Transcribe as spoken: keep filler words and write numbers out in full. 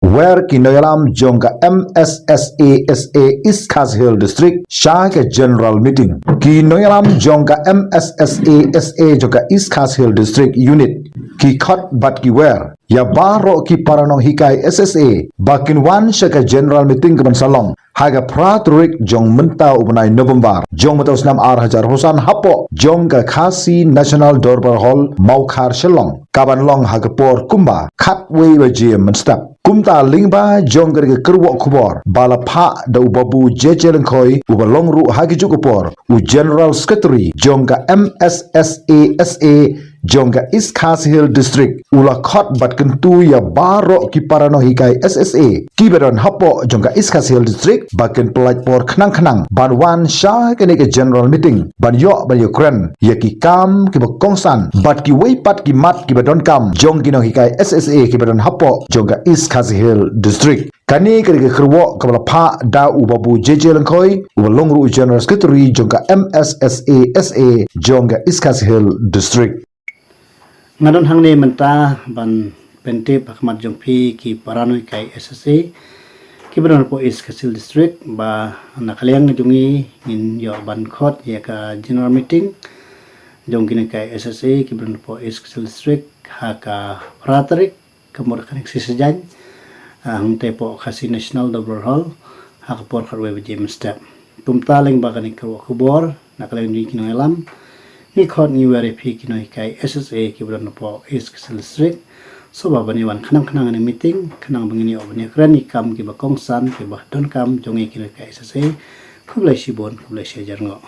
wer ki nongïalam jong ka M S S A S A East Khasi Hills District sha ka general meeting. Ki nongïalam jong ka M S S A S A jong ka East Khasi Hills District Unit ki khot bad ki wer ïa baroh ki para nonghikai S S A ba kin wan sha ka general meeting kaban sa long ha ka phra tarik jong mynta u bnai November jong mynta u snem ar hajar arphew san hapoh jong ka Khasi National Dorbar Hall, Mawkhar, Shillong, kaban long ha ka por kumba khatwei baje mynstep. Kumta lyngba jong ka kyrwoh khubor ba la phah da u Babu J J Lyngkhoi uba long ruh ha kajuh ka por u General Secretary jong ka M S S A S A jong ka East Khasi Hills District, u la khot bad kyntu ïa baroh ki para nonghikai S S A kiba don hapoh jong ka East Khasi Hills District ba kin pyllait por khnang khnang ban wan sha kane ka general meeting ban ïoh ban ïakren ïa ki kam kiba kongsan bad kiwei pat ki mat kiba donkam jong ki nonghikai S S A kiba don hapoh jong ka East Khasi Hills District. Kane ka dei ka kyrwoh kaba la phah da u Babu J J Lyngkhoi uba long ruh u General Secretary jong ka M S S A S A jong ka East Khasi Hills District. Nga don hangne mynta ban pyntip ha khmat jong phi ki para nonghikai S S A kiba don hapoh East Khasi Hills District ba na ka liang jong ngi ngin ïoh ban khot ïa ka general meeting jong ki nonghikai S S A kiba don hapoh East Khasi Hills District ha ka phra tarik ka mut kane ka sngi Saitjaiñ, ah, hangtei hapoh Khasi National Dorbar Hall ha ka por khatwei baje mynstep. Kumta lyngba kane ka kyrwoh khubor na ka liang jong ngi ki nongïalam, ngi khot ngi wer ïa phi ki nonghikai S S A kiba don hapoh East Khasi Hills District, shuwa ban ïa wan khnang khnang ha kane ka meeting khnang ba ngin ïoh ban ïakren ïa ki kam kiba kongsan kiba donkam jong ngi ki nonghikai S S A. Khublei shibun, khublei shihajar nguh.